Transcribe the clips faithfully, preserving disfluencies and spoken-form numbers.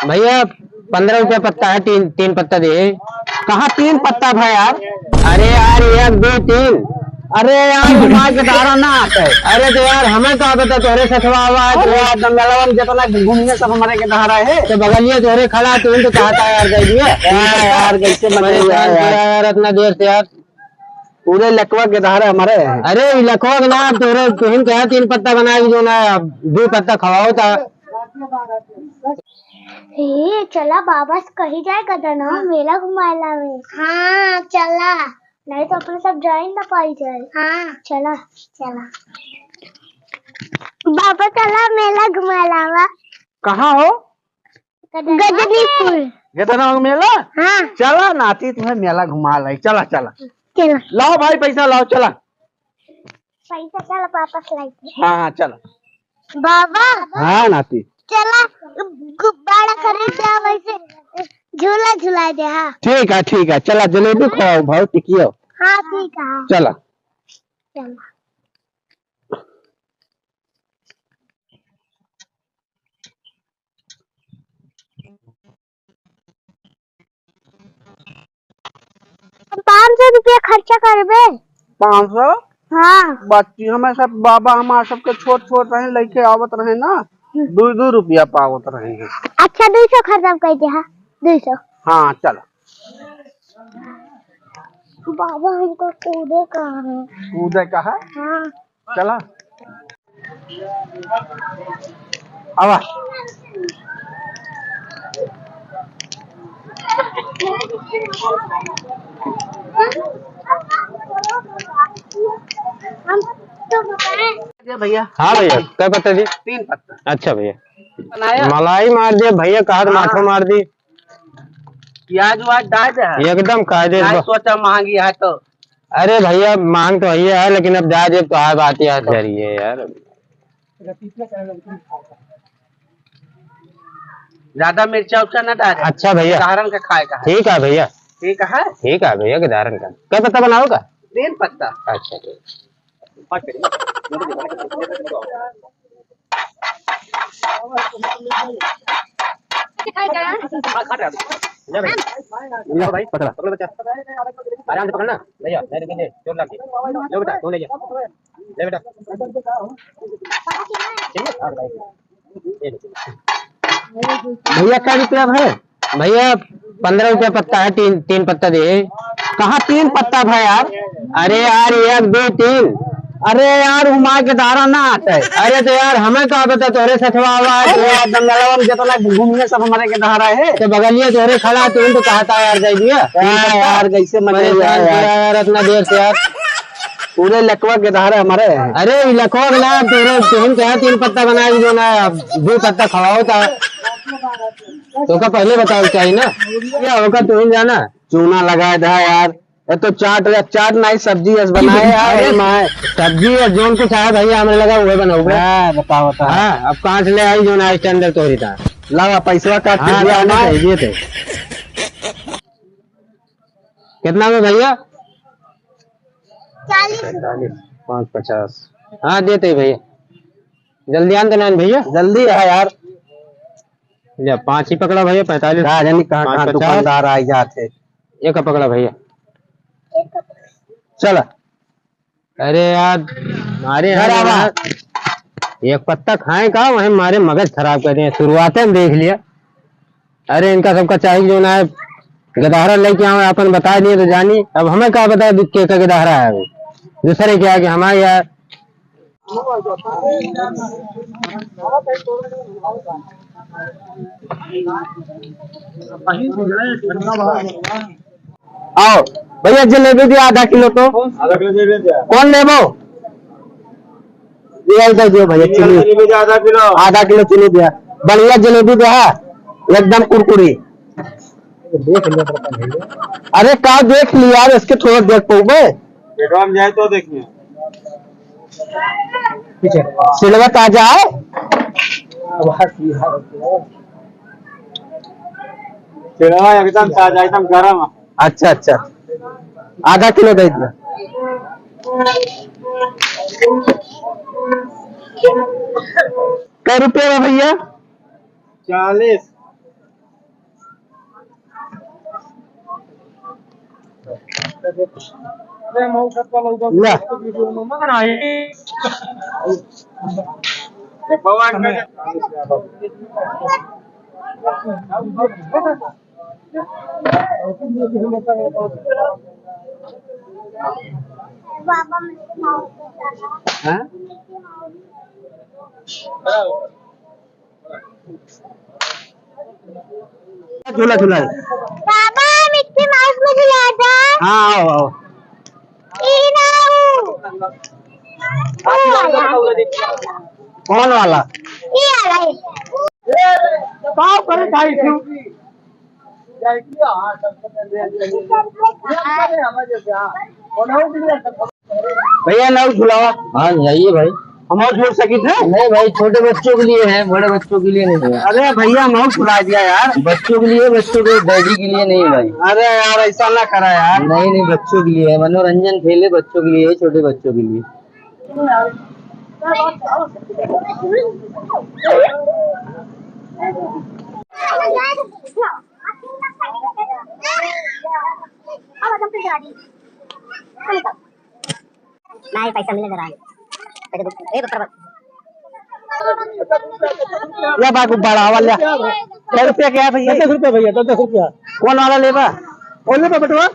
भैया, पन्द्रह रुपया पत्ता है, तीन, तीन पत्ता दे। कहाँ तीन पत्ता भा यार? अरे यार, एक, दो, तीन। अरे यार, घुमा के दहारा ना आता है। अरे तो यार, हमें का पता, तोहरे सथवा आवा है, तो यार, जंगलवा में जितना घूमिया सब हमरे के दहारा है। तो बगलिया तोहरे खड़ा, तू तो कहता यार, दे दिया। यार, यार, कैसे मजे परेशान हुआ है यार। किया यार, इतना देर से यार। पूरे लकवा के दहारा हमारे है। अरे, ई लकवा के ना, तोहरे, तुहिन कहा तीन पत्ता बना के जो ना, दो पत्ता खवाओ था। ए, चला बाबा से कही जाए, गदनवा मेला घुमाए लावे। हाँ, चला। नहीं तो अपने सब जाए ना पाई जाए। हाँ। चला। चला। बाबा चला मेला घुमाए लावा। कहाँ हो? गजनीपुर। गजनीपुर। गदनवा मेला? हाँ। चला नाती तुम्हें मेला घुमा लाई। चला, चला। चला। लाओ भाई पैसा लाओ, चला। पैसा चल वापस लाई। हाँ, हाँ, चल। बाबा। हाँ, नाती। चला, गुब्बारा खरीद दे, वैसे झूला झुला दे, हाँ। ठीक है, ठीक है, चला, जलेबी खाओ, भाव टिकियो। हाँ, ठीक है। चला। चला। पाँच सौ रुपया खर्चा करबे। पाँच सौ? हाँ। बच्ची, हमें सब बाबा हमार सबके छोट छोट रहे, लइके आवत रहे ना, हम्म। दो दो रुपया पावत रहे हैं। अच्छा, दो सौ खर्चा कर दे, हाँ, दो सौ। हाँ, चला। बाबा, हमको कूदे का है। कूदे का है? हाँ। चला। आवा। हम तो बताएं। ये भैया। हाँ भैया, कै पत्ता दी? तीन पत्ता। अच्छा भैया। बनाया? मलाई मार दे भैया, कहा तो हाँ। माठो मार दी। प्याज व्याज डाल दे है। एकदम कायदे नहीं से। सोचा महंगी है तो। अरे भैया, महंग तो है, लेकिन अब जाए देब तो है, बात यार जरिए यार। ज्यादा मिर्चा उर्चा ना डाले। अच्छा भैया। गदहरन का खाए का है। ठीक है भैया। ठीक है। ठीक है भैया, गदहरन का। कै पत्ता बनाओ का? तीन पत्ता। अच्छा, ठीक। ले भाई, ले भाई, पकड़ा, पकड़ बच्चा। आराम से पकड़ना, ले जा, ले, ले, ले, चोट लग गई। ले बेटा, तू ले जा। ले बेटा। ठीक है? हाँ, भाई। ये ले। भैया, कै रुपया है? भैया, पन्द्रह रुपया पत्ता है, तीन, तीन पत्ता दे। कहाँ तीन पत्ता भा यार? अरे यार, एक, दो, तीन। अरे यार, घुमा के दहारा ना आता है। अरे तो यार, हमें का पता, तोहरे सथवा आवा है, तो यार, जंगलवा में जितना घूमिया सब हमरे के दहारा है। तो बगलिया तोहरे खड़ा, तू तो कहता यार, दे दिया। हाँ यार, कैसे मजे परेशान हुआ है किया यार। यार, इतना देर से यार। पूरे लकवा के दहारा हमारे है। अरे, ई लकवा के ना, तोहरे, तुहिन कहा तीन पत्ता बना के जो ना, दो पत्ता खवाओ था। तो का पहले बताओ चाहिए ना? क्या होगा, तुहिन जाना। चूना लगाए दा यार। ये तो चाट, चाट नाई, सब्जी अस बनाए यार, अरे, माय। सब्जी अस जोन कुछ आए भैया, हमरे लगा उहे बनाओ बे। हाँ, बताओ, बताओ। हाँ, अब कहाँ से ले आई जोन आज standard तोहरी था? लावा, पैसवा काट के हाँ, दिया ना, हमार चाहिए थे। कितना में भैया? चालीस। पैंतालीस, पाँच पचास। हाँ, देते हैं भैया। जल्दी आन देना है भैया। जल्दी है यार। ले, पाँच ही पकड़ा भैया, पैंतालीस। का जानी कहाँ, पाँच कहाँ पचास। दुकानदार आ जाते। एक पकड़ा भैया। चला। अरे यार, मारे हैं घर आवा। यार। एक पत्ता खाए का, वहीं मारे मगज खराब कर दिए। शुरुआते में देख लिया। अरे इनका सबका चाहिए जो ना है, गदहरा लेके आवे, अपन बता दिए तो जानी। अब हमें का पता है के का गदहरा है वो। दूसरे क्या कि हमारे यार। आओ भैया, जलेबी दिया आधा किलो तो। आधा किलो जलेबी दिया। कौन लेबो? ये इधर दियो भैया, चीनी। जलेबी दिया आधा किलो। आधा किलो चीनी दिया। बढ़िया जलेबी दिया, एकदम कुरकुरी। देख लिया तो भैया। अरे का देख लिया यार, इसके थोड़ा देख पाऊँ मैं? पेटवा में जाए तो देखिए। पीछे। सिलवा ताजा है? सिलवा एकदम ताजा, एकदम गरम है। अच्छा, अच्छा, आधा किलो दे दिया। कै रुपया बा भैया? चालीस। ला। हाँ? झूला, झूला। बाबा, मिक्की माउस में झूला था। हाँ, आओ, आओ। ई ना ऊ। कौन वाला? कौन वाला? ई वाला है। पाव करे ढाई सौ। भैया, नौ झुलावा। हाँ, जाइए भाई। हम और झूल सकित है? नहीं भाई, छोटे बच्चों के लिए है, बड़े बच्चों के लिए नहीं है। अरे भैया, हम और झुला दिया यार। बच्चों के लिए, बच्चों के डैडी के लिए नहीं भाई। अरे यार, ऐसा ना करा यार। नहीं, नहीं, बच्चों के लिए है, मनोरंजन खेल है बच्चों के लिए, छोटे बच्चों के लिए। नहीं, पैसा मिले जरा। ए, बा गुब्बारा वाला। कै रुपया के है भैया? दस, दस रुपया भैया, दस, दस रुपया। कौन वाला लेबा? कौन लेबा बेटवा?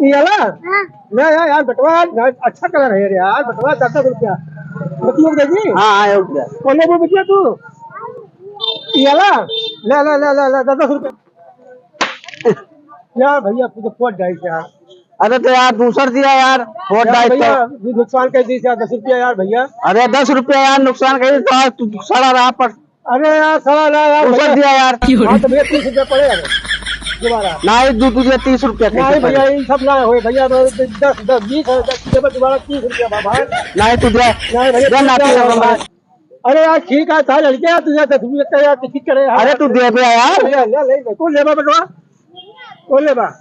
ई वाला? हाँ। ले यार, यार बेटवा, यार अच्छा कलर है रे यार बेटवा, दस, दस रुपया। बतिया देगी? हाँ, हाँ, हो गया। कौन लेबो बिटिया तू? ई वाला? ले, ले, ले, ले, ले, दस, दस रुपया। यार भैया, तू तो फोड़ डाइस यार। अरे तो यार, दूसर दिया यार, फोड़ यार डाइस भैया, तो। ये नुकसान कर दी यार, दस रुपया यार भैया। अरे दस रुपया यार, नुकसान कर दी तो आज तू सड़ा रहा पर। अरे यार, सड़ा रहा यार दूसर भैया। दिया यार। हाँ, तो भैया, तीस रुपया पड़ेगा दोबारा। नहीं, दू तुझे तीस रुपया कैसे नहीं भैया, पड़ेगा? ये सब ना होए भैया, तो दस, दस, बीस है, दस के बाद दोबारा तीस रुपया बा भाई। नहीं, तू दे। नहीं भैया, दे ना, तीस रुपया तू बा भाई। अरे यार, ठीक है, था लड़के यार, तुझे दस रुपये का यार, किसी करे यार। अरे तू दे बे यार। ले, ले, ले, ले, कौन लेबा बेटवा? कौन लेबा?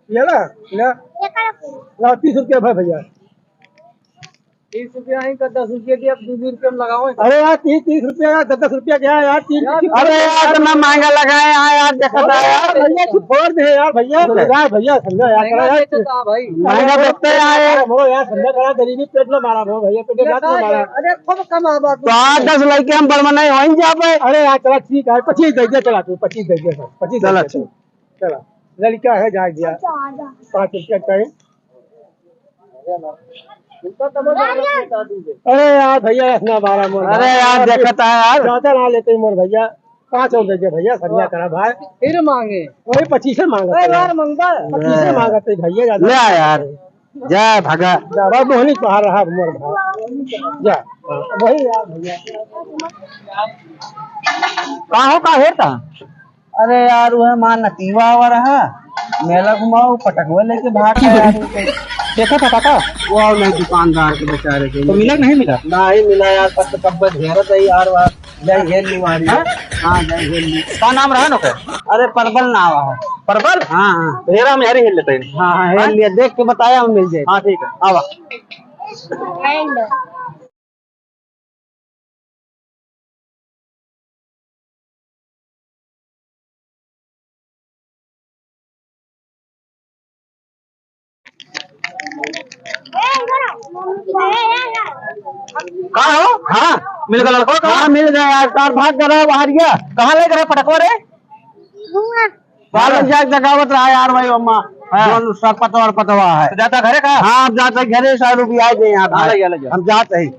ले ला, ले। ला, तीस रुपया भाई भैया। तीस रुपया ही का दस रुपया दिया, अब दो दो रुपया में लगाओ। अरे यार, तीस, तीस रुपया यार, दस, दस रुपया क्या है यार? तीस, यार, तीस अरे यार, इतना महंगा लगाए हैं यार, देखा था यार। भैया, कुछ फोड़ दे यार, भैया, अरे। समझा यार, भैया, समझा यार, महंगा थोड़ा यार। बेचता भाई। महंगा बेचता है यार। अरे, वो यार, समझा, थोड़ा गरीबी पेट में मारा, वो भैया, पेट में ये बात में कहा मारा। है? अरे, खूब कम आबाद तो आठ दस लइके हम बड़मनाई वहीं जा पाए। अरे यार, चला ठीक है, पच्चीस दे दे, चला तू, पच्चीस दे दे, पच्चीस दे चला, दे। ठीक। चला, लड़का है, जा गया। अच्छा, आ जा। पाँच रुपया टाइम। अरे यार भैया, इतना बारह मोर अरे भाई। यार, देखता है यार। ज्यादा ना लेते मोर भैया, पाँच और दे दे भैया, समझा करा भाई। फिर मांगे। वही पच्चीस मांगत अरे है। यार, मंगता है। पच्चीस हाँ। मांगत है भैया, ज्यादा ले आ यार। जा भागा। जा, बाबा मोहनी पहाड़ रहा मोर भाई। जा, वही यार भैया। का हो, का होता? अरे यार, वह माँ नतीवा आवा रहा, मेला घुमाओ, पटकवा लेके भाग गया यार। देखा था काका? वो नहीं, दुकानदार के बेचारे के। तो मिला कि नहीं मिला? नहीं मिला यार, कब, कब घेरत है यार, वहाँ। जय हेल निवारी। हाँ? हाँ, जय हेल नि-, का नाम रहा ना ओकर? अरे, परबल नाम है। परबल? हाँ, हाँ। घेरा में हरी हेल लेते हैं। हाँ, हाँ, हेल हाँ? लिया, देख के बताया, हम मिल जाए। हाँ, ठीक है। आवा। का हो? हाँ, मिल गया लड़का का? हाँ, मिल गया यार, सार भाग गया बाहर गया। कहाँ ले गया पटकवा रे? बाहर जाके जगावत रहा यार भाई, अम्मा। हाँ। जौन सरपतवा और पतवा है। तो जाता घरे का? हाँ, हम जाते घरे, सौ रुपया आए दे यहाँ हाँ, भाई। ले जा, ले जा। हम जाते हैं।